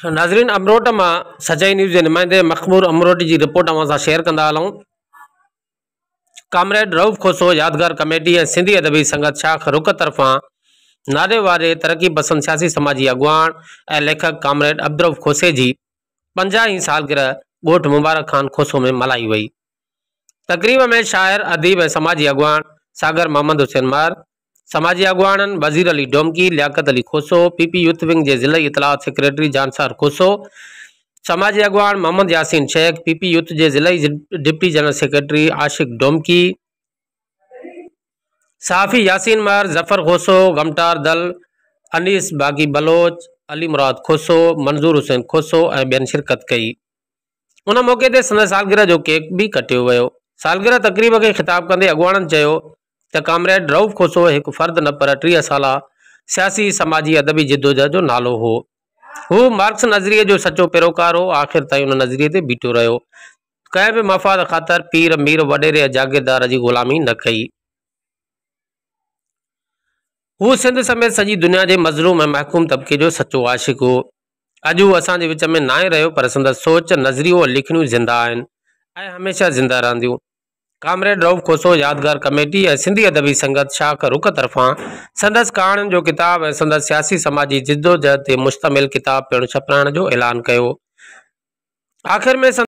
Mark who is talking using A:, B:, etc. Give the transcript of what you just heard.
A: ناظرين امروٽ مان سچائي نيوز جي نمائندي مخمور امروٽي جي رپورٽ اوهان سان شيئر ڪندا هلون. ڪامريڊ رئوف کوسو يادگار ڪميٽي ۽ سنڌي ادبي سنگت شاخ رڪ طرفان نالي واري ترقي پسند سياسي سماجي اڳواڻ ۽ ليکڪ ڪامريڊ عبدالرئوف کوسي جي 50 هين سالگرهه ڳوٺ مبارڪ خان کوسو ۾ ملهائي وئي. تقريب ۾ شاعر، اديب ۽ سماجي اڳواڻ ساگر محمد حسين مهر، سماجي اڳواڻن Wazir Ali Domki, Liaquat Ali Khoso, P P youth wing جي ضلعي اطلاعات سيڪريٽري جانثار کوسو، سماجي اڳواڻ Muhammad Yasin Shaikh, P P youth جي ضلعي deputy general secretary Ashiq Domki, صحافي ياسين مهر، ظفر کوسو، غمٽار دل، انيس باغي بلوچ، علي مراد کوسو، منظور حسين کوسو ۽ ٻين شرڪت ڪئي. ان موقعي تي سندس سالگرهه جو ڪيڪ به ڪٽيو ويو. سالگرهه تقريب کي خطاب ڪندي اڳواڻن چيو ته ڪامريڊ رئوف کوسو هڪ فرد نه پر 30 سالا سياسي، سماجي، ادبي جدوجهد جو نالو هو. هو مارڪس نظريي جو سچو پيروڪار هو، آخر تائين ان نظريي تي بيٺو رهيو. ڪنهن به مفاد خاطر پير، مير، وڏيري يا جاگيردار جي غلامي نه ڪئي. هو سنڌ سميت سڄي دنيا جي مظلوم ۽ محڪوم طبقي جو سچو عاشق هو. اڄ هو اسان جي وچ ۾ ناهي رهيو پر سندس سوچ، نظريو ۽ لکڻيون زنده آهن ۽ هميشه زنده رهنديون. ڪامريڊ رئوف کوسو يادگار ڪميٽي ۽ سنڌي ادبي سنگت شاخ رڪ طرفان سندس ڪهاڻين جو ڪتاب ۽ سندس سياسي سماجي جدوجهد تي مشتمل ڪتاب پڻ ڇپرائڻ جو اعلان ڪيو. آخر ۾.